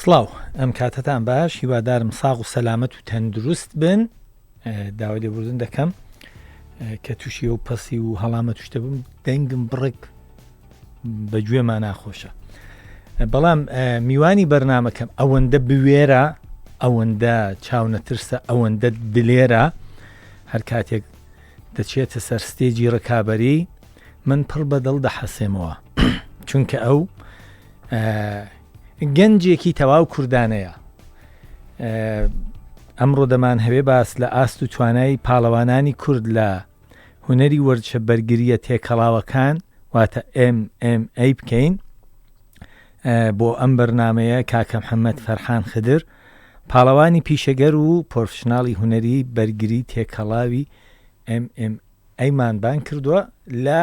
سڵاو ئەم کاتەتان باش هیوادارم ساغ و سەلامەت و تەندروست بن داوای لێبوردن دەکەم کە تووشی ئەو پەسی و هەڵامە توشتە بووم دەنگم بڕێک بە گوێما ناخۆشە بەڵام میوانی بەرنمەکەم ئەوەندە بوێرە ئەوەندە چاونەترسە ئەوەندە دلێرە هەر کاتێک دەچێتە سەر ستێجی ڕکابی من پڕ بەدڵ دەحەسێمەوە چونکە ئەو گەنجێکی تەواو کوردانەیە. ئەمڕۆ دەمانهەوێ باس لە ئاست و توانای پاڵەوانانی کورد لە هونەری وەرزشە بەرگرییە تێکەڵاوەکان واتە MMA بکەین. بۆ ئەم بەرنامەیە کاکە محەممەد فەرحان خدر پاڵەوانی پیشەگەر و پۆرفشناڵی هونەری بەرگری تێکەڵاوی MMA مان بانگ کردووە لە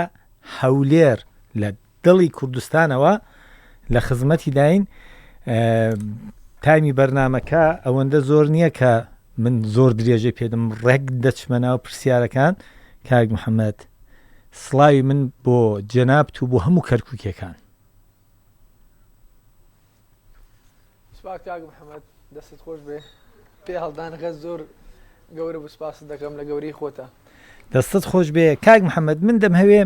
هەولێر لە دڵی کوردستانەوە لە خزمەتی داین تایمی بەرنمەکە ئەوەندە زۆر نییە کە من زۆر درێژەی پێدم ڕێک دەچمە ناو پرسیارەکان کاک محەممەد سڵاوی من بۆ جەنابت و بۆ هەموو کەرککیەکان. سپاس کاک محمد دەستت خۆش بێ پێ هەڵدانەکە زۆر گەورە بوو سپاست دەکەم لە گەورەی خۆتە. دەستت خۆش بێ کاک محمد من دەمهەوێ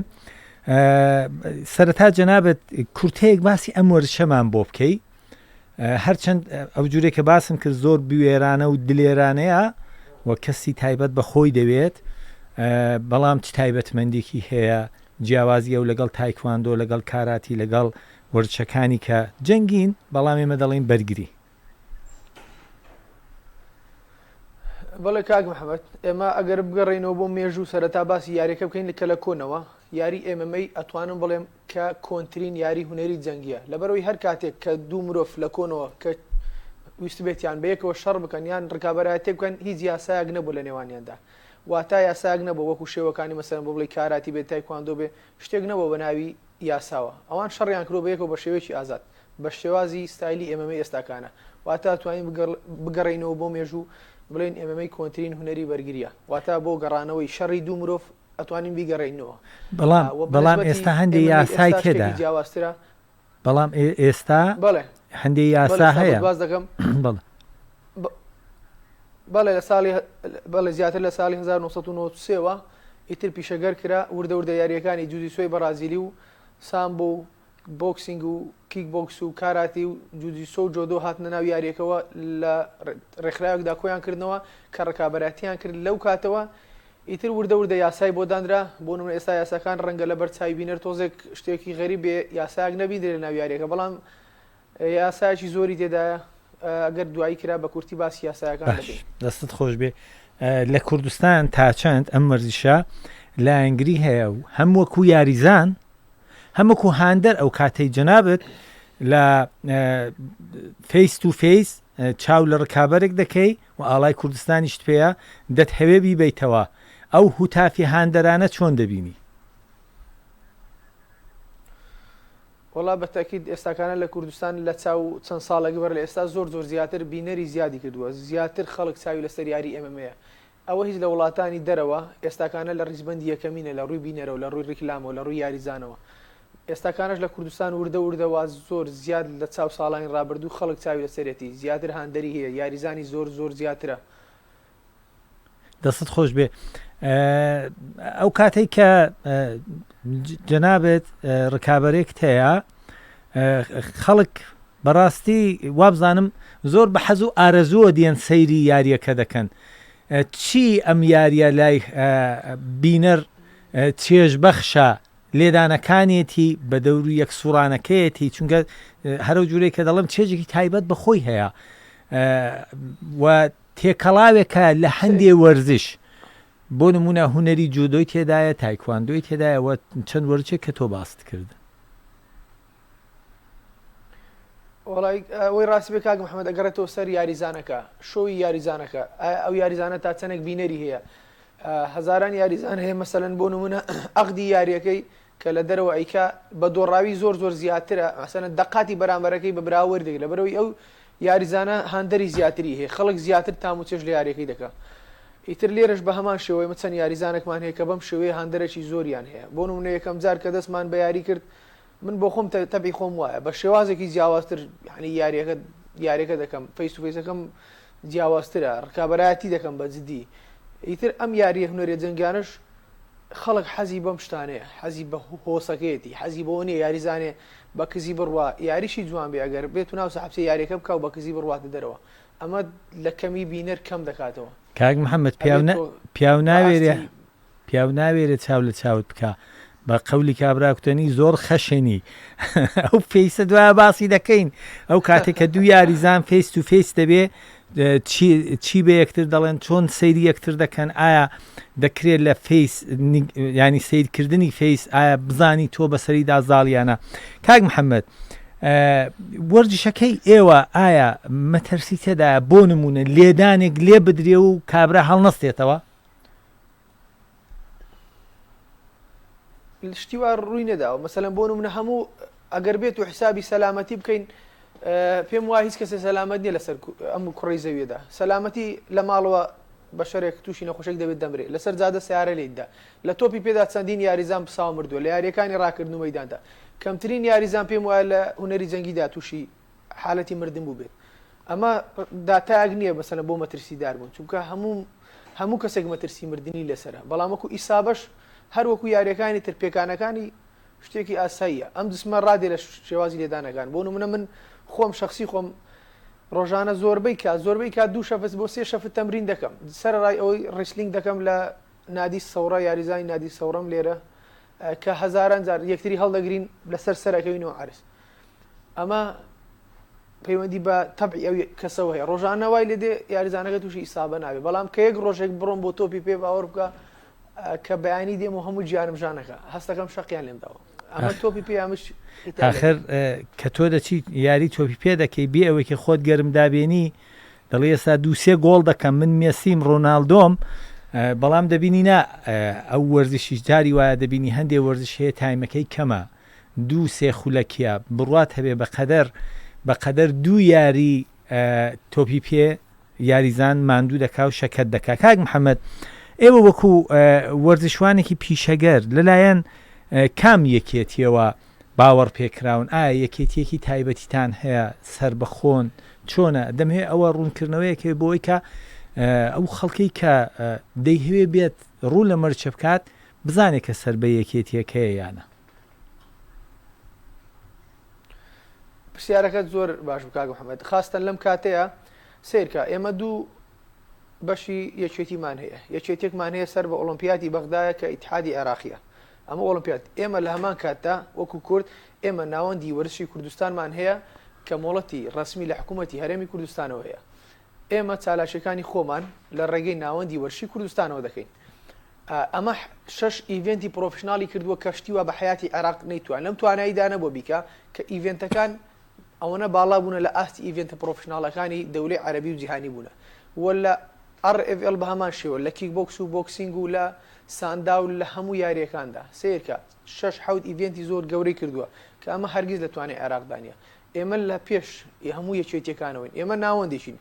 سەرەتا جەنابت کورتەیەک باسی ئەم وەرزشەمان بۆ بکەی هەرچەند ئەو جورێک کە باسم کرد زۆر بوێرانە و دلێرانەیە و کەسی تایبەت بە خۆی دەوێت بەڵام چ تایبەتمەندێکی هەیە جیاوازی ئەو لەگەڵ تایکواندۆ لەگەڵ کاراتی لەگەڵ وەرزشەکانی کە جەنگین بەڵام ئێمە دەڵێین بەرگری. بەڵێ کاک محەمەد، ئێمە ئەگەر بگەڕێینەوە بۆ مێژوو سەرەتا باسی یاریەکە بکەین کە لە کۆنەوە یاری MMA ئەتوانم بڵێم کە کۆنترین یاری هونەری جەنگیە لەبەرئەوەی هەر کاتێک کە دوو مرۆڤ لە کۆنەوە کە ویستبێتیان بەیەکەوە شەڕ بکەن یان ڕکابەرایەتێک بکەن هیچ یاسایەک نەبوو لە نێوانیاندا واتا یاسایەک نەبوو وەکو شێوەکانی مەسەلەن بۆ بڵێی کاراتی بێت تایکواندۆ بێ شتێک نەبووە بە ناوی یاساوە ئەوان شەڕیان کردوە بەیەکەوە بە شێوەیەکی ئازاد بە شێوازی ستایلی MMA ئێستاکانە واتە ئەتوانین بگەڕێینەوە بۆ مێژوو بڵێین MMA کۆنترین هونەری بەرگریە واتە بۆ گەڕانەوەی شەڕی دوو مرۆڤ ئەتوانین بیگەڕێینەوە بەڵام بەڵام ئێستا هەندێ یاسای تێدا جیاوازترە بەڵام ئێستا بەڵێ هەندێ یاسا هەیە باز دەکەم بەڵێ بەڵێ لە ساڵی بەڵێ زیاتر لە ساڵی 1993 وە ئیتر پیشەگەر کرا وردە وردە یارییەکانی جوجیسۆی بەڕازیلی و سامبۆ و بۆکسینگ و کیک بۆکس و کاراتی و جوجیسۆ و جۆدۆ هاتنە ناو یارییەکەوە لە ڕێکخراوێکدا کۆیان کردنەوە کە ڕکابەراتیان کرد لەو کاتەوە ئیتر وردە وردە یاسای بۆ دانرا بۆ نمونە ئێستا یاساکان ڕەنگە لەبەر چاوی بینەر تۆزێک شتێکی غەریب بێ یاسایەک نەبیندرێ لە ناو یاریەکە بەڵام یاسایەکی زۆری تێدایە ئەگەر دوایی کرا بە کورتی باسی یاسایەکان باش دەکەین. دەستت خۆش بێ لە کوردستان تا چەند ئەم وەرزشە لایەنگری هەیە و هەم وەکو یاریزان هەم وەکو هاندەر ئەو کاتەی جەنابت لە face to face چاو لە ڕکابەرێک دەکەی و ئاڵای کوردستانیشت پێیە دەتهەوێ بیبەیتەوە ئەو هوتافی هاندەرانە چۆن دەبینی؟ وەڵا بە تەئکید ئێستاکانە لە کوردستان لە چاو چەند ساڵێک بەر لە ئێستا زۆر زۆر زیاتر بینەری زیادی کردووە زیاتر خەڵک چاوی لەسەر یاری MMA یە ئەوە هیچ لە وڵاتانی دەرەوە ئێستاکانە لە ڕیزبەندی یەکەمینە لە ڕووی بینەرەوە لە ڕووی ڕیکلامەوە لە ڕووی یاریزانەوە ئێستاکانەش لە کوردستان وردە وردە وا زۆر زیاد لە چاو ساڵانی ڕابردوو خەڵک چاوی لەسەرێتی زیاتر هاندەری هەیە یاریزانی زۆر زۆر زیاترە. دەستت خۆش بێ ئەو کاتێک کە جەنابێت ڕکابەرێکت هەیە خەڵک بەڕاستی وابزانم زۆر بە حەز و ئارەزووە دێن سەیری یاریەکە دەکەن چی ئەم یاریە لای بینەر چێژ بەخشە لێدانەکانێتی بە دەور و یەک سوڕانەکەیەتی چونکە هەرو جورێک کە دەڵم چێژێکی تایبەت بە خۆی هەیە و تێکەڵاوێکە لە هەندێ وەرزش، بۆ نموونە هونەری جودۆی تێدایە، تایکواندۆی تێدایە و چەند وەرزشێک کە تۆ باست کردن. وەڵای ئەوەی ڕاستی بێ کاک محەممەد ئەگەڕێتەوە سەر یاریزانەکە شۆی یاریزانەکە ئایا ئەو یاریزانە تا چەندێک بینەری هەیە هەزاران یاریزان هەیە مەسەلەن بۆ نمونە ئەقدی یاریەکەی کە لە دەرەوە ئەیکا بە دۆڕاوی زۆر زۆر زیاترە مەسەلەن دەقاتی بەرامبەرەکەی بە براوە وەردەگرێت لەبەرئەوەی ئەو یاریزانە هاندەری زیاتری هەیە خەڵک زیاتر تام و چێژ لە یاریەکەی دەکا ئیتر لێرەش بە هەمان شێوە ئێمە چەند یاریزانێکمان هەیە کە بەم شێوەیە هاندەرێکی زۆریان هەیە بۆ نمونە یەکەم جار کە دەستمان بە یاری کرد من بۆ خۆم تەبعی خۆم وایە بە شێوازێکی جیاوازتر یعنی یاریەکە یاریەکە دەکەم face to face ەکەم جیاوازترە ڕکابەرایەتی دەکەم بە جدی ئیتر ئەم یاریە هونەریە جەنگیانەش خەڵک حەزی بەم شتانەیە حەزی بە هۆسەکەیەتی حەزی بەوە نیە یاریزانێ بە کزی بڕوا یاریشی جوان بێ ئەگەر بێت و ناو سەحەبچە یاریەکە بکا و بە کزی بڕواتە دەرەوە ئەمە لە کەمی بینەر کەم دەکاتەوە. کاک محمد پیاو ئەبێت نە تۆ پیاو بە ناوێرێ ئاستی. پیاو ناوێرێ چاو لە چاوت بکا بە قەولی کابرا کوتەنی زۆر خەشنی ئەو face ە دوایە باسی دەکەین ئەو کاتێک کە دوو یاریزان face to face دەبێ چی چی بە یەکتر دەڵێن چۆن سەیری یەکتر دەکەن ئایا دەکرێت لە face ینی سیرکردنی face ئایا بزانی تۆ بەسەریدا زاڵیانە کاک محەممەد وەرزشەکەی ئێوە ئایا مەترسی تێدایە بۆ نمونە لێدانێک لێ بدرێ و کابرا هەڵنەستێتەوە؟ شتی وا ڕووی نەداوە مەسەلەن بۆ نمونە هەموو ئەگەر بێت و حسابی سەلامەتی بکەین پێم وایە هیچ کەسێ سەلامەت نییە لەسەر ئەم کوڕی زەویەدا سەلامەتی لە ماڵەوە بەشەرێک تووشی نەخۆشێک دەبێت دەمرێت لەسەر جادە سیارە لێیدا لە تۆپی پێدا چەندین یاریزان پساوە مردووە لە یاریەکانی ڕاکردن و مەداندا کەمترین یاریزان پێم وایە لە هونەری جەنگیدا تووشی حالەتی مردن بووبێت ئەمە داتایەک نییە مەسەلەن بۆ مەترسیدار بوون چونکە هەموو هەموو کەسێک مەترسی مردنی لەسەرە بەڵام وەکو ئیسابەش هەر وەکو یاریەکانی تر پێکانەکانی شتێکی ئاساییە ئەم جسمە ڕادێ لە شێوازی لێدانەکان بۆ نمونە من خۆم شخصی خۆم ڕۆژانە زۆربەی کات زۆربەی کات دوو شەفت بۆ سێ شەفت تەمرین دەکەم سەرڕای ئەوەی wrestling دەکەم لە نادی سەوڕە یاریزانی نادی سەوڕم لێرە کە هەزاران جار یەکتری هەڵدەگرین لەسەر سەرەکەوین و عرس ئەمە پەیوەندی بە تەبعی ئەو کەسەوە هەیە ڕۆژانە وای لێ دێ یاریزانەکە تووشی ئیسابە نابێ بەڵام کە یەک ڕۆژێک بڕۆم بۆ تۆپی پێ باوەڕ بکە کە بەیانی دێم و هەموو گیانم ژانەکە هەستەکەم شەقیان لێم داوە ئەمە تۆپی پێ ئەمش ئاخر کە تۆ دەچیت یاری تۆپی پێ دەکەی بێ ئەوەی کە خۆت گەرم دابێنی دەڵێ ئێستا دوو سێ گۆڵ دەکەم من مێسیم ڕۆناڵدۆم بەڵام دەبینی نا ئەو وەرزشیش جاری وایە دەبینی هەندێ وەرزش هەیە تایمەکەی کەمە دوو سێ خولەکیە بڕوات هەبێ بە قەدەر بە قەدەر دوو یاری تۆپی پێ یاریزان ماندوو دەکا و شەکەت دەکا کاک محەممەد ئێوە وەکو وەرزشوانێکی پیشەگەر لەلایەن کام یەکێتیەوە باوەڕ پێکراون ئایا یەکێتیەکی تایبەتیتان هەیە سەربەخۆن چۆنە دەمهێ ئەوە ڕوونکردنەوەیەک هەیە بۆی کە ئەو خەڵکەی کە دەیهەوێ بێت ڕوو لە مەرچە بکات بزانێت کە سەر بە یەکێتیەکەیە یانە. پرسیارەکەت زۆر باش بوو کاک محمد خاستەن لەم کاتەیە سیرکە ئێمە دوو بەشی یەکێتیمان هەیە یەکێتێکمان هەیە سەر بە ئۆڵۆمپیاتی بەغدایە کە ئیتحادی عێراقیە ئەمە ئۆڵۆمپیات ئێمە لە هەمان کاتدا وەکو کورد ئێمە ناوەندی وەرزشی کوردستانمان هەیە کە مۆڵەتی ڕسمی لە حکوومەتی هەرێمی کوردستانەوە هەیە ئێمە چالاکیەکانی خۆمان لە ڕێگەی ناوەندی وەرزشی کوردستانەوە دەکەین ئەمە شەش event ی professional ی کردووە کە شتی وا بە حەیاتی عێراق نەیتوان لەم تواناییدا نەبووە بیکا کە event ەکان ئەوەنە باڵا بوونە لە ئاستی event ە professional ەکانی دەولەی عەرەبی و جیهانی بوونە و لە RFL بە هەمان شێوە لە کیک بۆکس و boxing و لە ساندا و لە هەموو یاریەکاندا سەیرکە شەش حەوت event ی زۆر گەورەی کردووە کە ئەمە هەرگیز لە توانای عێراقدا نییە ئێمە لە پێش هەموو یەکێتیەکانەوەین ئێمە ناوەندێکین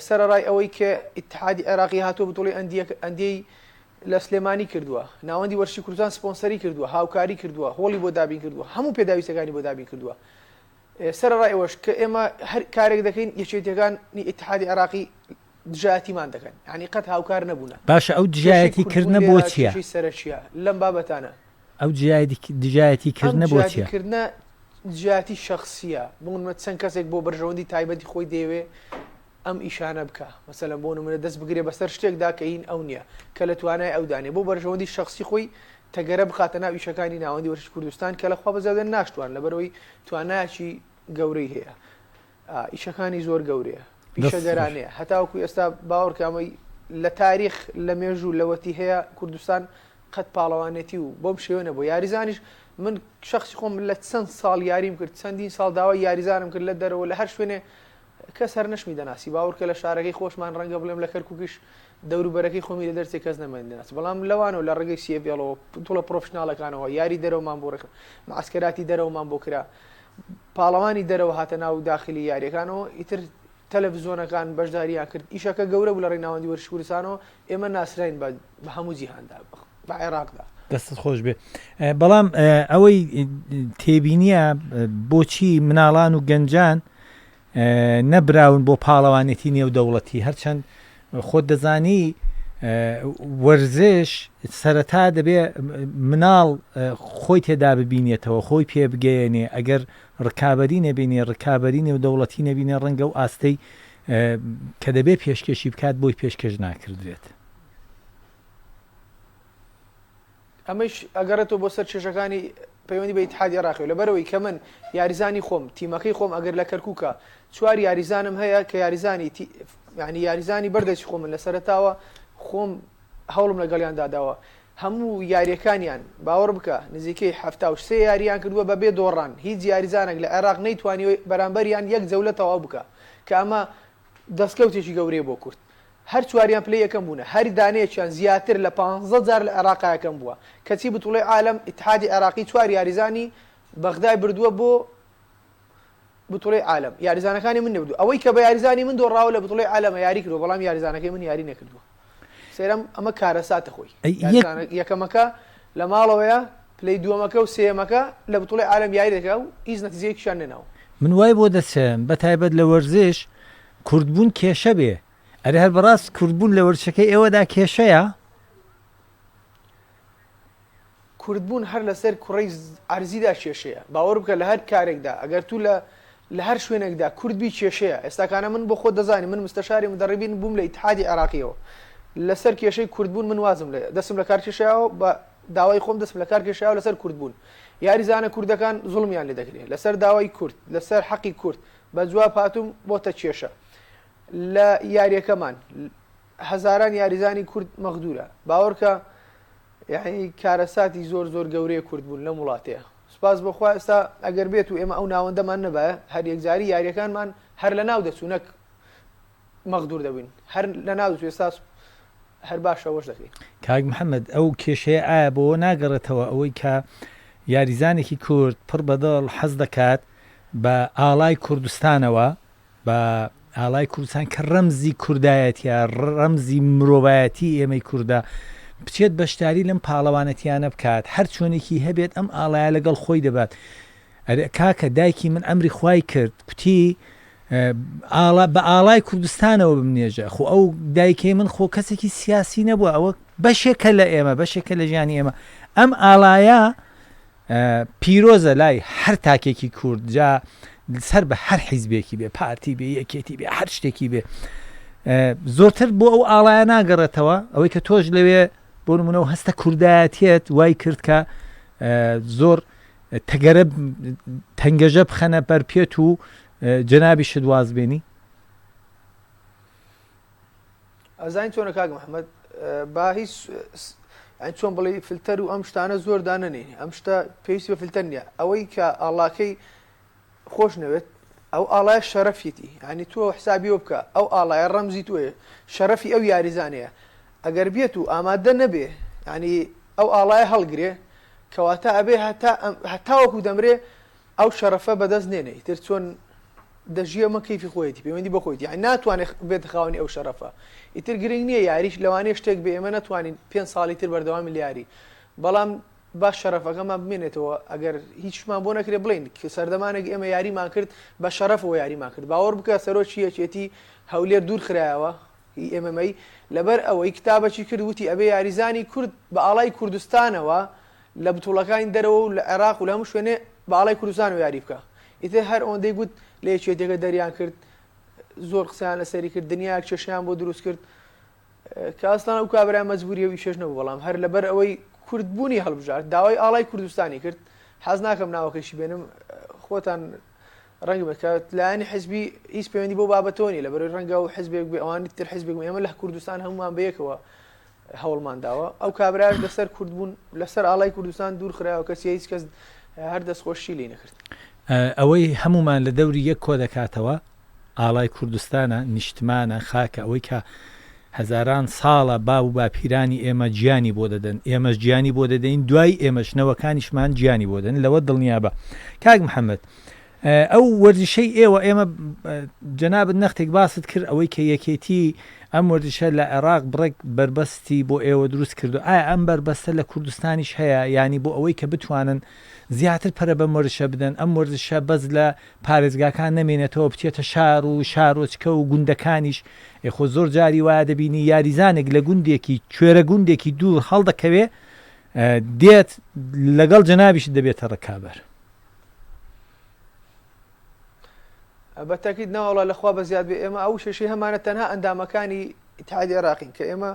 سەرەڕای ئەوەی کە ئیتحادی عێراقی هاتووە بتوڵی ئەندیەی لە سلێمانی کردووە ناوەندی وەرزشی کوردستان سپۆنسەری کردووە هاوکاری کردووە هۆڵی بۆ دابین کردووە هەموو پێداویستەکانی بۆ دابین کردووە سەرەڕای ئەوەش کە ئێمە هەر کارێک دەکەین یەکێتیەکانی ئیتحادی عێراقی دژایەتیمان دەکەن یعنی قەت هاوکار نەبوونە باشە ئەو دژایەتی کردنە بۆ چییە؟ سەرەکیە لەم بابەتانە ئەو دژایەتی کردنە بۆ چیە؟ کردنە دژایەتی شەخسیە بۆ نمونە چەند کەسێک بۆ بەرژەوەندی تایبەتی خۆی دەیەوێ ئەم ئیشانە بکا مەسەلەن بۆ نمونە دەست بگرێ بەسەر شتێکدا کە هین ئەو نییە کە لە توانای ئەودا نیە بۆ بەرژەوەندی شەخسی خۆی تەگەرە بخاتە ناو ئیشەکانی ناوەندی وەرزشی کوردستان کە لەخوا بەزیادە ناشتوان لەبەرەوەی توانایەکی گەورەی هەیە ئیشەکانی زۆر گەورەیە پیشەگەرانەیە هەتاوەکو ئێستا باوەڕکە ئەمەی لە تاریخ لە مێژوو لەوەتی هەیە کوردستان قەت پاڵەوانێتی و بەم شێوە نەبوو یاریزانیش من شخصی خۆم لە چەند ساڵ یاریم کرد چەندین ساڵ داوای یاریزانم کرد لە دەرەوە لە هەر شوێنێ کەس هەر نەشمی دەناسی باوەڕکە لە شارەکەی خۆشمان ڕەنگە بڵێم لە کەرکووکیش دەوروبەرەکەی خۆمی لە دەرچێ کەس نەمێن دەناسی بەڵام لەوانەوە لە ڕێگەی سیێڤێڵەوە توڵە professional ەکانەوە یاری دەرەوەمان بۆ ڕێک معسکەراتی دەرەوەمان بۆ کرا پاڵەوانی دەرەوە هاتە ناو داخلی یاریەکانەوە ئیتر تەلەفزیۆنەکان بەشداریان کرد ئیشەکە گەورە بوو لە ڕێی ناوەندی وەرزشی کوردستانەوە ئێمە ناسراین بە هەموو جیهاندا بە عێراقدا. دەستت خۆش بێ بەڵام ئەوەی تێبینیە بۆچی مناڵان و گەنجان. نەبراون بۆ پاڵەوانێتی نێودەوڵەتی هەرچەند خۆت دەزانی وەرزش سەرەتا دەبێ مناڵ خۆی تێدا ببینێتەوە خۆی پێ بگەیەنێ ئەگەر ڕکابی نەبینێ ڕکابی نێودەوڵەتی نەبینێ ڕەنگە و ئاستەی کە دەبێ پێشکێشی بکات بۆی پێشکەش ناکردرێت. ئەمەیش ئەگەڕێتەوە بۆ سەر کێشەکانی پەیوەندی بە ئیتحادی عێراقیەوە لەبەرئەوەی کە من یاریزانی خۆم تیمەکەی خۆم ئەگەر لە کەرکوکە چوار یاریزانم هەیە کە یاریزانی یعنی یاریزانی بەردەستی خۆمن لە سەرەتاوە خۆم هەوڵم لەگەڵیان داداوە هەموو یاریەکانیان باوەڕ بکە نزیکەی 73 یاریان کردووە بەبێ دۆڕان هیچ یاریزانێک لە عێراق نەیتوانی بەرامبەریان یەک جەولە تەواو بکە کە ئەمە دەستکەوتێکی گەورەیە بۆ کورد هەر چواریان پلەی یەکەم بوونە، هەر دانەیەکیان زیاتر لە پانزە جار لە عێراقا یەکەم بووە، کەچی بتوڵەی عالەم ئیتحادی عێراقی چوار یاریزانی بەغدای بردووە بۆ بتوڵەی عالەم، یاریزانەکانی من نەبردووە، ئەوەی کە بە یاریزانی من دۆڕاوە لە بتوڵەی عالەمە یاری کردووە، بەڵام یاریزانەکەی من یاری نەکردووە. سەیرەم ئەمە کارەساتە خۆی. یاریزانە یەکەمەکە لە ماڵەوەیە، پلەی دووەمەکە و سێیەمەکە لە بتوڵەی عالەم یاری دەکا و هیچ نەتیجەیەکیشیان نەناوە. من وای بۆ دەچم بە تایبەت لە وەرزش کوردبوون کێشە بێ. ئەرێ هەر بەڕاست کوردبوون لە وەرزشەکەی ئێوەدا کێشەیە؟ کوردبوون هەر لەسەر کوڕەی عەرزیدا کێشەیە. باوەڕ بکە لە هەر کارێکدا ئەگەر تو لە لە هەر شوێنێکدا کورد بی کێشەیە. ئێستاکانە من بۆ خۆت دەزانی من مستەشاری مدەڕیبین بووم لە ئیتحادی عێراقیەوە. لەسەر کێشەی کوردبوون من وازم لە دەستم لە کار کێشایەوە بە داوای خۆم دەستم لە کار کێشایەوە لەسەر کوردبوون. یاریزانە کوردەکان زوڵمیان لێ دەکرێ. لەسەر داوای کورد، لەسەر حەقی کورد بە جواب هاتووم بۆتە کێشە. لە یاریەکەمان هەزاران یاریزانی کورد مەغدورە باوەڕکە یعنی کارەساتی زۆر زۆر گەورەیە کورد بوون لەم وڵاتەیە سوپاس بۆخوا ئێستا ئەگەر بێت و ئێمە ئەو ناوەندەمان نەبایە هەر یەکجاری یاریەکانمان هەر لە ناو دەچوو نەک مەغدور دەبووین هەر لە ناو دەچوو ئێستا هەر باشە وەش دەکەین. کاک محمد ئەو کێشەیە ئایا بۆوە ناگەڕێتەوە ئەوەی کە یاریزانێکی کورد پڕ بەدڵ حەز دەکات بە ئاڵای کوردستانەوە بە ئاڵای کوردستان کە ڕەمزی کوردایەتیە، ڕەمزی مرۆڤایەتی ئێمەی کوردە، بچێت بەشداری لەم پاڵەوانەتیانە بکات، هەر چۆنێکی هەبێت ئەم ئاڵایە لەگەڵ خۆی دەبات. ئەرێ کاکە دایکی من ئەمری خوای کرد کوتی ئاڵا بە ئاڵای کوردستانەوە بمنێژە خۆ ئەو دایکەی من خۆ کەسێکی سیاسی نەبووە ئەوە بەشێکە لە ئێمە بەشێکە لە ژیانی ئێمە ئەم ئاڵایە پیرۆزە لای هەر تاکێکی کورد جا سەر بە هەر حیزبێکی بێ پارتی بێ یەکێتی بێ هەر شتێکی بێ زۆرتر بۆ ئەو ئاڵایە ناگەڕێتەوە ئەوەی کە تۆش لەوێ بۆ نمونە و هەستە کوردایەتیت وای کرد کە زۆر تەگەرە تەنگەژە بخەنە بەر پێت و جەنابیشت واز بێنی. ئەزانی چۆنە کاک محمد با هیچ یانی چۆن بڵێ فلتەر و ئەم شتانە زۆر دانەنێین ئەم شتە پێویستی بە فلتەر نییە ئەوەی کە ئاڵاکەی خۆش نەوێت ئەو ئاڵایە شەرەفیتی ینی تۆ حسابیەوە بکە ئەو ئاڵایە ڕەمزی تۆیە شەرەفی ئەو یاریزانەیە ئەگەر بێت و ئامادە نەبێ ینی ئەو ئاڵایە هەڵگرێ کەواتە ئەبێ هەتا هەتاوەکو دەمرێ ئەو شەرەفە بەدەست نێنێ ئیتر چۆن دەژی ئەمە کەیفی خۆیەتی پەیوەندی بە خۆیەتی یانی ناتوانێت بێتە خاوەنی ئەو شەرەفە ئیتر گرنگ نییە یاریش لەوانەیە شتێک بێ ئێمە نەتوانین پێ ساڵی تر بەردەوامی لە یاری بەڵام با شەرەفەکەمان بمێنێتەوە ئەگەر هیچمان بۆ نەکرێ بڵین کە سەردەمانێک ئێمە یاریمان کرد بە شەرەفەوە یاریمان کرد باوەڕ بکە سەرۆکی یەکێتی هەولێر دوور خرایەوە هی MMA لەبەر ئەوەی کتابەکی کرد وتی ئەبێ یاریزانی کورد بە ئاڵای کوردستانەوە لە بتوڵەکانی دەرەوە و لە عێراق و لە هەموو شوێنێ بە ئاڵای کوردستانەوە یاری بکا. ئیتر هەر ئەوەندەی گوت لە یەکێتیەکە دەریان کرد، زۆر قسەیان لەسەری کرد، دنیایەک کێشەیان بۆ دروست کرد کە ئەسڵەن ئەو کابرا مەجبوری ئەو ئیشەش نەبوو، بەڵام هەر لەبەر ئەوەی کورد بوونی هەڵبژارد، داوای ئاڵای کوردستانی کرد، حەز ناکەم ناوەکەیشی بێنم، خۆتان ڕەنگە بێت کە لایەنی حزبی هیچ پەیوەندی بەو بابەتەوە نییە، لەبەرئەوەی ڕەنگە ئەو حزبێک بێ ئەوانی تر حزبێک بن، ئێمە لە کوردستان هەموومان بەیەکەوە هەوڵمان داوە ئەو کابراش لەسەر کوردبوون لەسەر ئاڵای کوردستان دوور خرایەوە کەسی هیچ کەس هەر دەستخۆشی لی نەکرد. ئەوەی هەموومان لە دەوری یەک کۆ دەکاتەوە ئاڵای کوردستانە، نیشتمانە، خاکە، ئەوەی کە هەزاران ساڵە باب و باپیرانی ئێمە گیانی بۆ دەدەن، ئێمەش گیانی بۆ دەدەین، دوای ئێمەش نەوەکانیشمان گیانی بۆ دەدەن، لەوە دڵنیابە. کاک محەمەد. ئەو وەرزشەی ئێوە ئێمە جەنابت نەختێک باست کرد ئەوەی کە یەکێتی ئەم وەرزشە لە عێراق بڕێک بەربەستی بۆ ئێوە دروست کردو ئایا ئەم بەربەستە لە کوردستانیش هەیە یانی بۆ ئەوەی کە بتوانن زیاتر پەرە بەم وەرزشە بدەن ئەم وەرزشە بەس لە پارێزگاکان نەمێنێتەوە بچێتە شار و شارۆچکە و گوندەکانیش ئێ خۆ زۆر جاری وایە دەبینی یاریزانێک لە گوندێکی کوێرە گوندێکی دوور هەڵدەکەوێ دێت لەگەڵ جەنابیشت دەبێتە ڕکابەر. بە تەکید ناوەڵا لەخوا بەزیاد بێ ئێمە ئەو شەشی هەمانە تەنها ئەندامەکانی ئیتحادی عێراقین کە ئێمە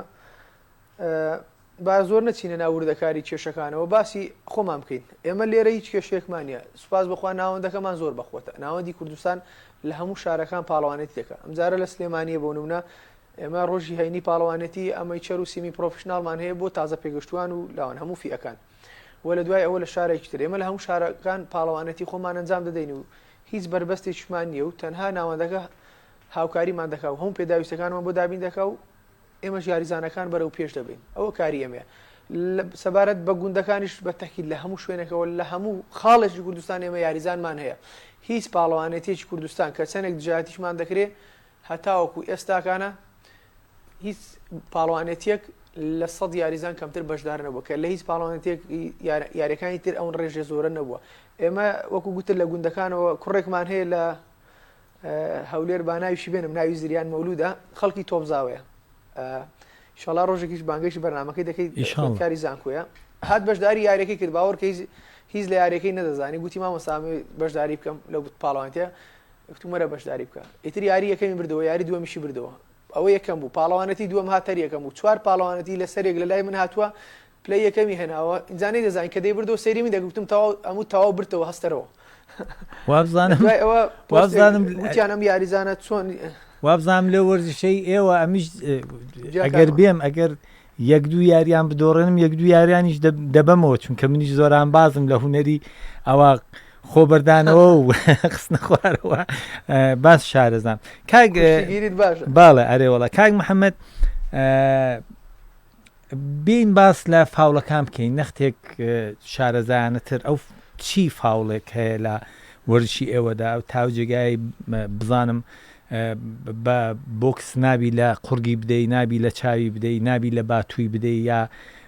با زۆر نەچینە ناو وردەکاری کێشەکانەوە باسی خۆمان بکەین ئێمە لێرە هیچ کێشێکمان نیە سوپاس بەخوا ناوەندەکەمان زۆر بەخۆتە ناوەندی کوردستان لە هەموو شارەکان پاڵەوانێتی دەکە ئەمجارە لە سلێمانیە بۆ نمونە ئێمە ڕۆژی هەینی پاڵەوانێتی amateur و semi professional مان هەیە بۆ تازە پێگەشتوان و لاوان هەموو فیئەکان و لە دوای ئەوە لە شارێکی تر ئێمە لە هەموو شارەکان پاڵەوانێتی خۆمان ئەنجام دەدەین و هیچ بەربەستێکیشمان نییە و تەنها ناوەندەکە هاوکاریمان دەکا و هەموو پێداویستەکانمان بۆ دابین دەکا و ئێمەش یاریزانەکان بەرەو پێش دەبەین ئەوە کاری ئێمەیە سەبارەت بە گوندەکانیش بە تەکید لە هەموو شوێنێکەوە لە هەموو خاڵێکی کوردستان ئێمە یاریزانمان هەیە هیچ پاڵەوانێتیەکی کوردستان کە چەندێک دژایەتیشمان دەکرێت هەتاوەکو ئێستاکانە هیچ پاڵوانێتیەک لە سەد یاریزان کەمتر بەشدار نەبووە کە لە هیچ پاڵوانێتێک یاریەکانی تر ئەو ڕێژە زۆرە نەبووە ئێمە وەکو گوتر لە گوندەکانەوە کوڕێکمان هەیە لە هەولێر با ناویشی بێنم ناوی زریان مەولودە خەڵکی تۆپزاوەیە ئیشەڵا ڕۆژێکیش بانگێشتی بەرنامەکەی دەکەیت خوێندکاری زانکۆیە هات بەشداری یاریەکەی کرد باوەڕ کە هیچ لە یاریەکەی نەدەزانی گوتی مامۆستا بەشداری بکەم لەو پاڵەوانتە گوتم وەرە بەشداری بکە ئیتر یاری یەکەمی بردەوە یاری دووەمیشی بردەوە ئەوە یەکەم بوو پاڵەوانەتی دووەم هات هەر یەکەم بوو چوار پاڵەوانەتی لەسەرێک لە لای من هاتووە پلەی یەکەمی هێناوە ئینجا نەیدەزانی کە دەیبردەوە سەیری من دەکرد گوتم تەواو ئەموو تەواو بردتەوە هەستەرەوە وابزانم دوای ئەوە پۆستێک وابزانم گوتیان ئەم یاریزانە چۆن وابزانم لەو وەرزشەی ئێوە ئەمیش ئەگەر جیاکانەوە بێم ئەگەر یەک دوو یاریان بدۆڕێنم یەک دوو یاریانیش دەبەمەوە چونکە منیش زۆرانبازم لە هونەری ئەوە خۆبەردانەوە و خستنە خوارەوە باس شارەزام کاک کوشتیگیریت باشە باڵێ ئەرێ وەڵا کاک محەممەد بێین باس لە فاوڵەکان بکەین نەختێک شارەزایانەتر ئەو چی فاوڵێک هەیە لە وەرزشی ئێوەدا ئەو تاو جێگای بزانم بە بۆکس نابی لە قوڕگی بدەی نابی لە چاوی بدەی نابی لە باتووی بدەی یا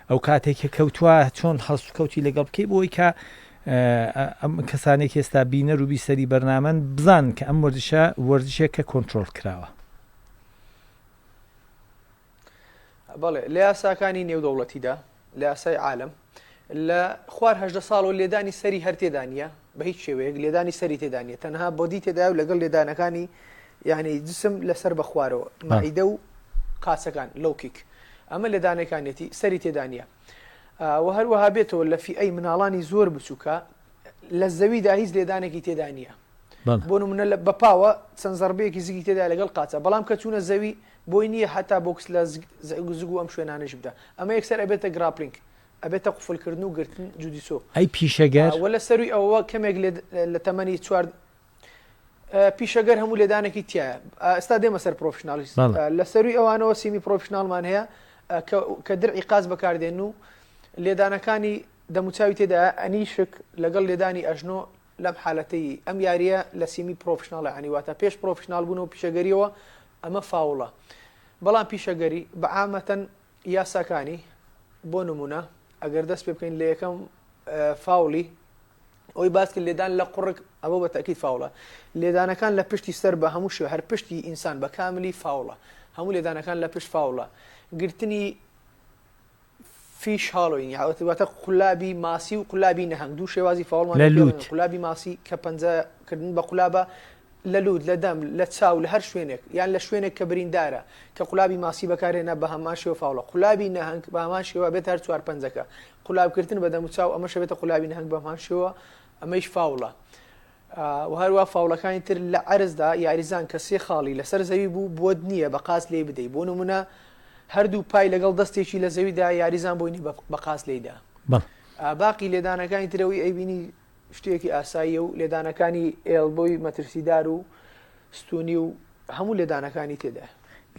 ئەو کاتێک کە کەوتووە چۆن هەڵسوکەوتی لەگەڵ بکەی بۆی کە ئەم کەسانێک ئێستا بینەر و بیسەری بەرنامەن بزانن کە ئەم وەرزشە وەرزشێک کە کۆنترۆڵ کراوە. بەڵێ لە یاساکانی نێودەوڵەتیدا لە یاسای عالەم لە خوار هەژدە ساڵەوە لێدانی سەری هەر تێدا نییە بە هیچ شێوەیەک لێدانی سەری تێدا نییە تەنها body تێدایە و لەگەڵ لێدانەکانی یعنی جسم لەسەر بە خوارەوە مەعیدە و قاچەکان low kick ئەمە لێدانەکانیەتی سەری تێدا نییە و هەروەها بێتەوە لە فیئەی مناڵانی زۆر بچووکە لە زەویدا هیچ لێدانێکی تێدا نییە بۆ نمونە لە بە پاوە چەند زەڕبەیەکی زگی تێدا لەگەڵ قاچە بەڵام کە چوونە زەوی بۆی نییە هەتا بۆکس لە زگ و ئەم شوێنانەش بدە ئەمە یەکسەر ئەبێتە grappling ئەبێتە قفلکردن و گرتن جودیسۆ ئەی پیشەگەر؟ وە لە سەروی ئەوە کەمێک لە تەمەنی چوار پیشەگەر هەموو لێدانێکی تایە ئێستا دێمە سەر professional یست لە سەروی ئەوانەوە semi professional مان هەیە کە درعی قاز بەکاردێن و لێدانەکانی دەموچاوی تێدا ئەنیشک لەگەڵ لێدانی ئەژنۆ لەم حالەتەی ئەم یاریە لە semi professional ە یانی واتە پێش professional بوون و پیشەگەریەوە ئەمە فاوڵە بەڵام پیشەگەری بە عامەتەن یاساکانی بۆ نمونە ئەگەر دەست پێ بکەین لە یەکەم فاوڵی ئەوی باس کرد لێدان لە قوڕگ ئەوە بە تەکید فاوڵە لێدانەکان لە پشتی سەر بە هەموو شێوە هەر پشتی ئینسان بە کاملی فاوڵە هەموو لێدانەکان لە پشت فاوڵە گرتنی fish hollowing یاوەتە واتە قولابی ماسی و قولابی نەهەنگ دوو شێوازی فاوڵمان لە لوت. قولابی ماسی کە پەنجە کردن بە قولابە لە لوت لە دەم لە چاو لە هەر شوێنێک یان لە شوێنێک کە بریندارە کە قولابی ماسی بەکارهێنا بە هەمان شێوە فاوڵە قولابی نەهەنگ بە هەمان شێوە بێت هەر چوار پەنجەکە قولابکردن بە دەم و چاو ئەمەشە بێتە قولابی نەهەنگ بە هەمان شێوە ئەمەیش فاوڵە و هەروا فاوڵەکانی تر لە عەرزدا یاریزان کە سێ خاڵی لەسەر زەوی بوو بۆت نییە بە قاچ لێی بدەی بۆ نمونە هەردوو پای لەگەڵ دەستێکی لە زەویدا یاریزان بۆی نیە بە قاچ لێیدا باقی لێدانەکانی ترەوەی ئەیبینی شتێکی ئاساییە و لێدانەکانی elbow ی مەترسیدار و ستونی و هەموو لێدانەکانی تێدایە.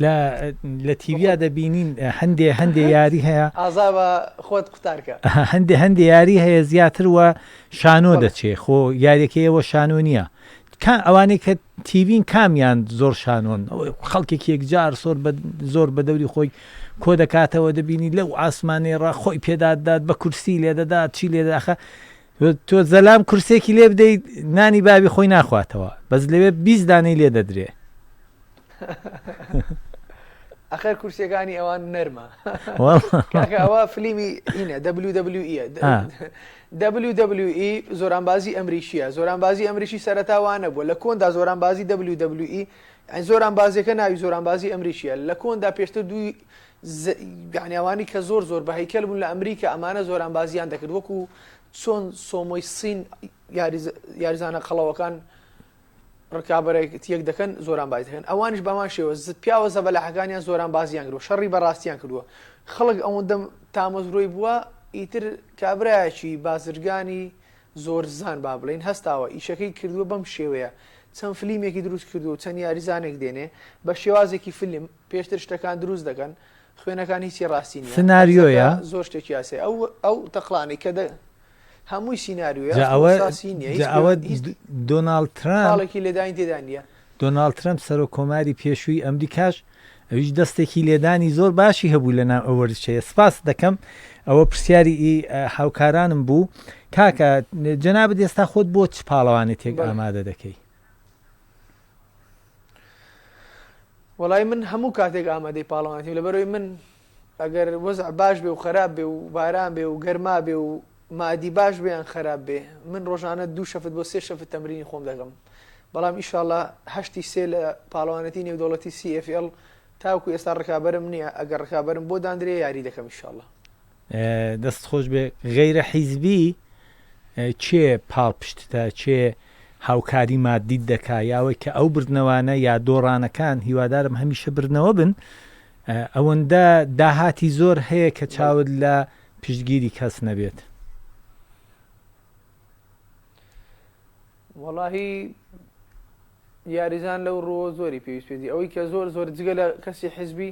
لە لە تیڤیا دەبینین هەندێ هەندێ یاری هەیە ئازابە خۆت قوتارکە. هەندێ هەندێ یاری هەیە زیاتر وە شانۆ دەچێ خۆ یاریەکەی ئێوە شانۆ نییە کا ئەوانەی کە تیڤین کامیان زۆر شانۆن خەڵکێکی یەکجار زۆر بە زۆر بە دەوری خۆی کۆ دەکاتەوە دەبینی لەو ئاسمانەی ڕا خۆی پێدادات بە کورسی لێدەدات چی لێداخە تۆ زەلام کورسێکی لێ بدەیت نانی بابی خۆی ناخواتەوە بەس لەوێ 20 دانەی لێ دەدرێ. ئەخەر کورسیەکانی ئەوان نەرمە کاکە ئەوە فلیمی ئینە WWE WWE زۆرانبازی ئەمریکیە زۆرانبازی ئەمریکی سەرەتا وانە بووە لە کۆندا زۆرانبازی WWE زۆرانبازیەکە ناوی زۆرانبازی ئەمریکیە لە کۆندا پێشتر دووی یعنی ئەوانی کە زۆر زۆر بە هەیکەل بوون لە ئەمریکا ئەمانە زۆرانبازیان دەکرد وەکو چۆن سۆمۆی سین یاریزانە قەڵەوەکان ڕکابەرایەتیەک دەکەن زۆرانبازی دەکەن ئەوانیش بەمان شێوە پیاوە زەبەلاحەکانیان زۆرانبازیان کردووە شەڕی بەڕاستیان کردووە خەڵک ئەوەندە تامەزرۆی بووە ئیتر کابرایەکی بازرگانی زۆرزان با بڵێین هەستاوە ئیشەکەی کردووە بەم شێوەیە چەند فلیمێکی دروست کردووە چەند یاریزانێک دێنێ بە شێوازێکی فیلم پێشتر شتەکان دروست دەکەن خوێنەکان هیچی ڕاستی نییە سناریۆیە زۆر شتێکی یاسای ئەو ئەو تەقلانەی کە هەمووی سیناریۆیە جا ئەوە ئەساسی نییە هیچ جا ئەوە هیچ دۆناڵد ترەمپ خاڵێکی لێدانی تێدا نییە. دۆناڵد ترەمپ سەرۆک کۆماری پێشووی ئەمریکاش ئەویش دەستێکی لێدانی زۆر باشی هەبوو لە ناو ئەو وەرزشەیە سپاست دەکەم ئەوە پرسیاری ئی هاوکارانم بوو کاکە جەنابت ئێستا خۆت بۆ چ پاڵەوانێتێک بەڵێ. ئامادە دەکەی؟ وەڵای من هەموو کاتێک ئامادەی پاڵەوانێتیم لەبەرئەوەی من ئەگەر وەزع باش بێ و خەراپ بێ و باران بێ و گەرما بێ و مادی باش بێ یان خەراپ بێ من ڕۆژانە دوو شەفت بۆ سێ شەفت تەمرینی خۆم دەکەم بەڵام ئیشاڵا هەشتی سێ لە پاڵەوانێتی نێودەوڵەتی CFL تاوەکو ئێستا ڕکابەرم نییە ئەگەر ڕکابەرم بۆ داندرێ یاری دەکەم ئیشاڵا. دەست خۆش بێ غەیرە حیزبی کێ پاڵپشتتە کێ هاوکاری مادیت دەکا یاوەی کە ئەو بردنەوانە یا دۆڕانەکان هیوادارم هەمیشە بردنەوە بن ئەوەندە داهاتی زۆر هەیە کە چاوت لە پشتگیری کەس نەبێت. وەڵاهی یاریزان لەو ڕووە زۆری پێویست پێدی ئەوەی کە زۆر زۆر جگە لە کەسی حزبی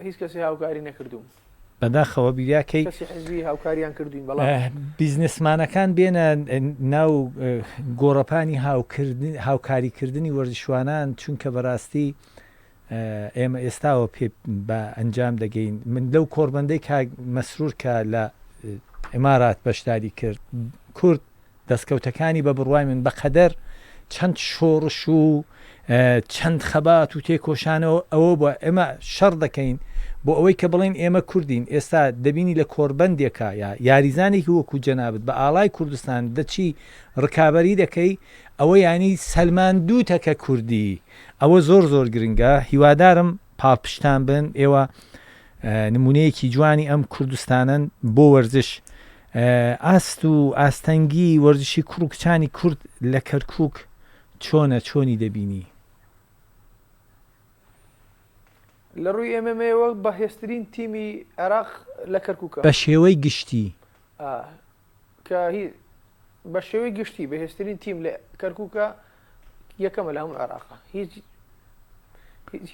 هیچ کەسی هاوکاری نەکردوم. بەداخەوە بیریاکەی کەسی حزبی هاوکاریان کردوین بەڵام. بیزنسمانەکان بێنە ناو گۆڕەپانی هاوکاریکردنی وەرزشوانان چونکە بەراستی ئێمە ئێستاوە پێ بە ئەنجام دەگەین. من لەو کۆڕبەندەی کاک مەسرور کە لە ئیمارات بەشداری کرد، کورد دەستکەوتەکانی بە بڕوای من بە قەدەر چەند شۆڕش و چەند خەبات و تێکۆشانەوە ئەوە بووە ئێمە شەڕ دەکەین بۆ ئەوەی کە بڵێین ئێمە کوردین ئێستا دەبینی لە کۆڕبەندێکا یا یاریزانێکی وەکو جەنابت بە ئاڵای کوردستان دەچی ڕکابەری دەکەی ئەوە یانی سەلماندووتە کە کوردی ئەوە زۆر زۆر گرنگە هیوادارم پاڵپشتان بن ئێوە نمونەیەکی جوانی ئەم کوردستانەن بۆ وەرزش ئاست و ئاستەنگی وەرزشی کوڕ و کچانی کورد لە کەرکک چۆنە چۆنی دەبینی؟ لە ڕووی MMA وە بەهێزترین تیمی عێراق لە کەرکووکە. بە شێوەی گشتی. کە هی بە شێوەی گشتی بەهێزترین تیم لە کەرکووکە یەکەمە لە هەموو عێراقا هیچ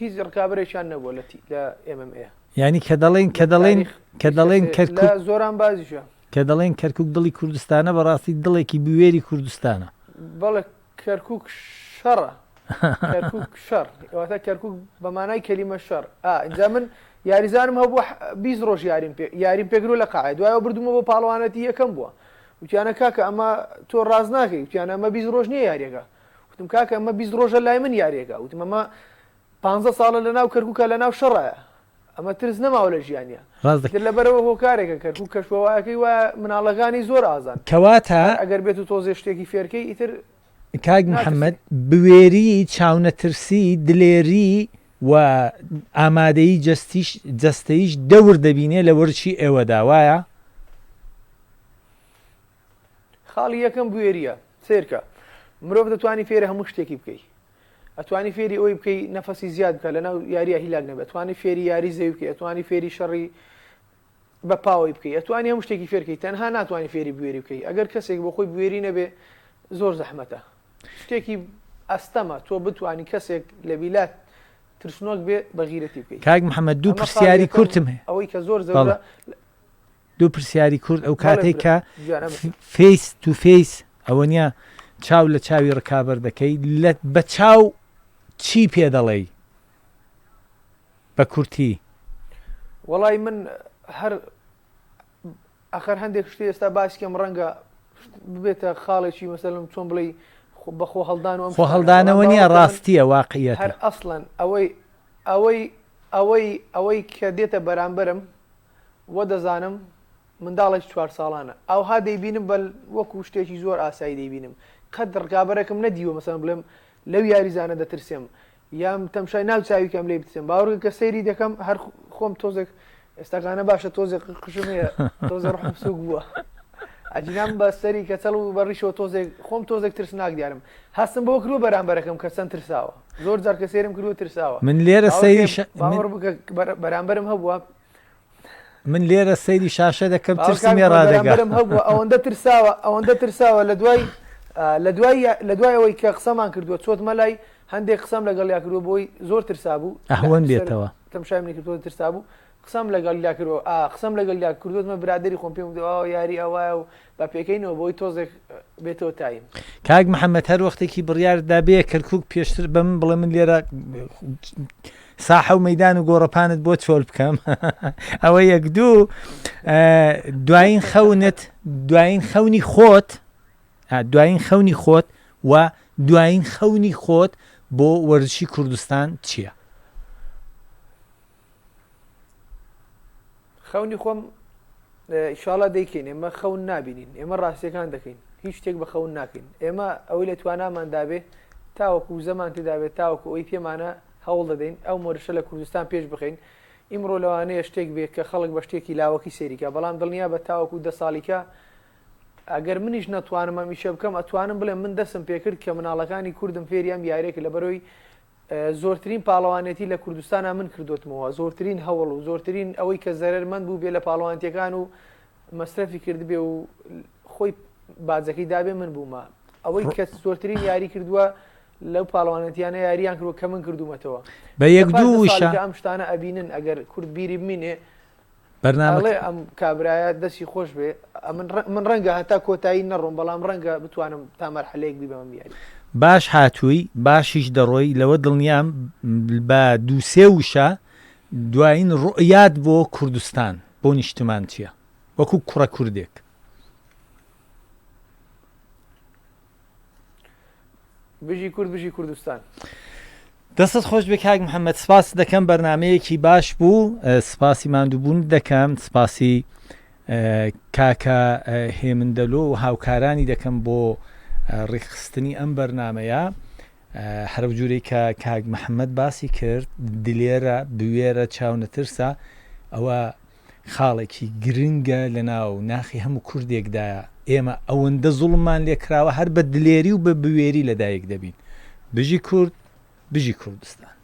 هیچ ڕکابەرێکیان نەبووە لە لە MMA یعنی کە دەڵێن کە دەڵێن کە دەڵێن کەرکوک زۆران بازیشە کە دەڵێن کەرکوک دڵی کوردستانە بەڕاستی دڵێکی بوێری کوردستانە بەڵێ کەرکوک شەڕە کەرکوک شەڕ واتە کەرکوک بە مانای کەلیمە شەڕ ئا ئینجا من یاریزانم هەبوو 20 ڕۆژ یاریم پێ یاریم پێکرو لە قاعە دوایەوە بردومە بۆ پاڵەوانەتی یەکەم بووە وتیانە کاکە ئەمە تۆ ڕاست ناکەی وتیانە ئەمە 20 ڕۆژ نییە یاریەکە وتم کاکە ئەمە 20 ڕۆژە لای من یاریەکە وتم ئەمە 15 ساڵە لە ناو کەرکوکە لە ناو شەڕایە ئەمە ترس نەماوە لە ژیانیا. ڕاست دەکەی. ئیتر لەبەرئەوە هۆکارێکە کەرکوک کەشوهەوایەکەی وایە مناڵەکانی زۆر ئازان. کەواتە. هەر ئەگەر بێت و تۆزێ شتێکی فێرکەی ئیتر کاک ناترسێ. محمد بوێری، چاونەترسی، دلێری و ئامادەیی جەستیش جەستەییش دەور دەبینێ لە وەرزشی ئێوەدا وایە؟ خاڵی یەکەم بوێریە. سەیرکە مرۆڤ دەتوانی فێرە هەموو شتێکی بکەی. ئەتوانی فێری ئەوەی بکەی نەفەسی زیاد بکە لەناو یاریە هیلاک نەبێت ئەتوانی فێری یاری زەوی بکەی ئەتوانی فێری شەڕی بە پاوەی بکەی ئەتوانی هەموو شتێکی فێرکەی تەنها ناتوانانی فێری بوێری بکەی ئەگەر کەسێک بۆ خۆی بوێری نەبێ زۆر زەحمەتە شتێکی ئەستەمە تۆ بتانی کەسێک لە بیلات. ترسنۆک بێ بە غیرەتی بکەی. کاک محمد دوو ئەمە خاڵی پرسیاری یەکەم کورتم هەیە ئەوەی کە زۆر بەڵێ زەرورە دوو پرسیاری کورت ئەو بەڵێ کاتەی برا کە گیان ئەمە face to face ئەوە نیە چاو لە چاوی ڕکابەر دەکەی لە بە چاو چی پێ دەڵێی بە کورتی؟ وەڵای من هەر ئەخەر هەندێک شتی ئێستا باسی کەم ڕەنگە ببێتە خاڵێکی مەسەلم چۆن بڵێی بە خۆ هەڵدان و ئەم خۆ شتانە بەڵام هەڵدانەوە نیە باوەڕ کە من ڕاستیە هەر واقعیەتە. ئەسڵەن ئەوەی ئەوەی ئەوەی ئەوەی کە دێتە بەرامبەرم وە دەزانم منداڵێکی چوار ساڵانە ئەوها دەیبینم بە وەکو شتێکی زۆر ئاسایی دەیبینم قەت ڕکابەرەکم نەدیوە مەسەلەن بڵێم لەو یاریزانە دەترسێم یان تەمشای ناو چاوی کەم لێی بترسێم باوەڕکە کە سەیری دەکەم هەر خۆم تۆزێک ئێستاکانە باشە تۆزێک قژم هەیە تۆزێ ڕحم سوک بووە ئەجینام بە سەری کەچەڵ و بە ڕیشەوە تۆزێک خۆم تۆزێک ترسناک دیارم هەستم بەوە کردووە بەرامبەرەکەم کە چەند ترساوە زۆر جار کە سەیرم کردووە ترساوە من لێرە سەیری باوەڕ باوەڕ بکە بەرامبەرم هەبووە من لێرە سەیری شاشە دەکەم باوەڕ ترسم کاک لێ محمد ڕادەگا. بەرامبەرم هەبووە ئەوەندە ترساوە ئەوەندە ترساوە لە دوای لە دوای لە دوای ئەوەی کە قسەمان کردووە چۆتمە لای هەندێک قسەم لەگەڵیا کردووە بۆی زۆر ترسابوو لە ئەهوەن سەر بێتەوە. تەمشای منی کردووە ترسابوو قسەم لەگەڵیا کردووە ئا قسەم لەگەڵیا کردووە برادەری خۆم پێم وتووە ئەوە یاری ئەوایە و با پێکەینەوە بۆی تۆزێک بێتەوە تایم. کاک محمد هەر وەختێکی بڕیارت دا بێیە کەرکوک پێشتر بە من بڵێ من لێرە ساحە و مەدان و گۆڕەپانت بۆ چۆل بکەم ئەوە یەک دوو دوایین خەونت دوایین خەونی خۆت دوایین خەونی خۆت و دوایین خەونی خۆت بۆ وەرزشی کوردستان چییە؟ خەونی خۆم ئیشاڵا دەیکەین ئێمە خەون نابینین ئێمە ڕاستیەکان دەکەین هیچ شتێک بە خەون ناکەین ئێمە ئەوەی لە توانامان دابێ تاوەکو وزەمان تێدابێت تاوەکو ئەوی پێمانە هەوڵ دەدەین ئەو مۆرشە لە کوردستان پێش بخەین ئیمڕۆ لەوانەیە شتێک بێت کە خەڵک بە شتێکی لاوەکی سەیریکە بەڵام دڵنیا بە تاوەکو دە ساڵیکە ئەگەر منیش نەتوانم ئەم ئیشە بکەم ئەتوانم بڵێم من دەسم پێکرد کە مناڵەکانی کوردم فێری ئەم یاریەکە لەبەرەوەی زۆرترین پاڵەوانێتی لە کوردستانا من کردۆتمەوە زۆرترین هەوڵ و زۆرترین ئەوەی کە زەرەرمەند بوو بێ لە پاڵەوانتیەکان و مەسرەفی کردبێ و خۆی باجەکەی دابێ من بوومە ئەوەی کە زۆرترین یاری کردووە لەو پاڵەوانێتیانە یاریان کردووە کە من کردوومەتەوە بە یەک دوو وشە ئەم شتانە ئەبینن ئەگەر کورد بیری بمینێ بەرنامەکە. ئەڵێ ئەم کابرایە دەستی خۆش بێ ئەمن من ڕەنگە هەتا کۆتایی نەڕۆم بەڵام ڕەنگە بتوانم تا مەرحەلەیەک بیبەم ئەم یاریە. باش هاتووی باشیش دەڕۆی لەوە دڵنیام بە دوو سێ وشە دوایین ڕوئیات بۆ کوردستان بۆ نیشتمان چیە وەکو کوڕە کوردێک؟ بژی کورد بژی کوردستان. دەستت خۆش بێ کاک محەممەد سپاست دەکەم بەرنمەیەکی باش بوو سپاسی ماندووبوون دەکەم سپاسی کاکە هێمن دەلۆ و هاوکارانی دەکەم بۆ ڕێکخستنی ئەم بەرنمەیە هەرو جوورەی کە کاک محەممەد باسی کرد دلێرە بوێرە چاونەترسە ئەوە خاڵێکی گرنگە لەناو ناخی هەموو کوردێکدایە، ئێمە ئەوەندە زوڵممان لێکراوە هەر بە دلێری و بە بوێری لەدایک دەبین. بژی کورد، بژی کوردستان.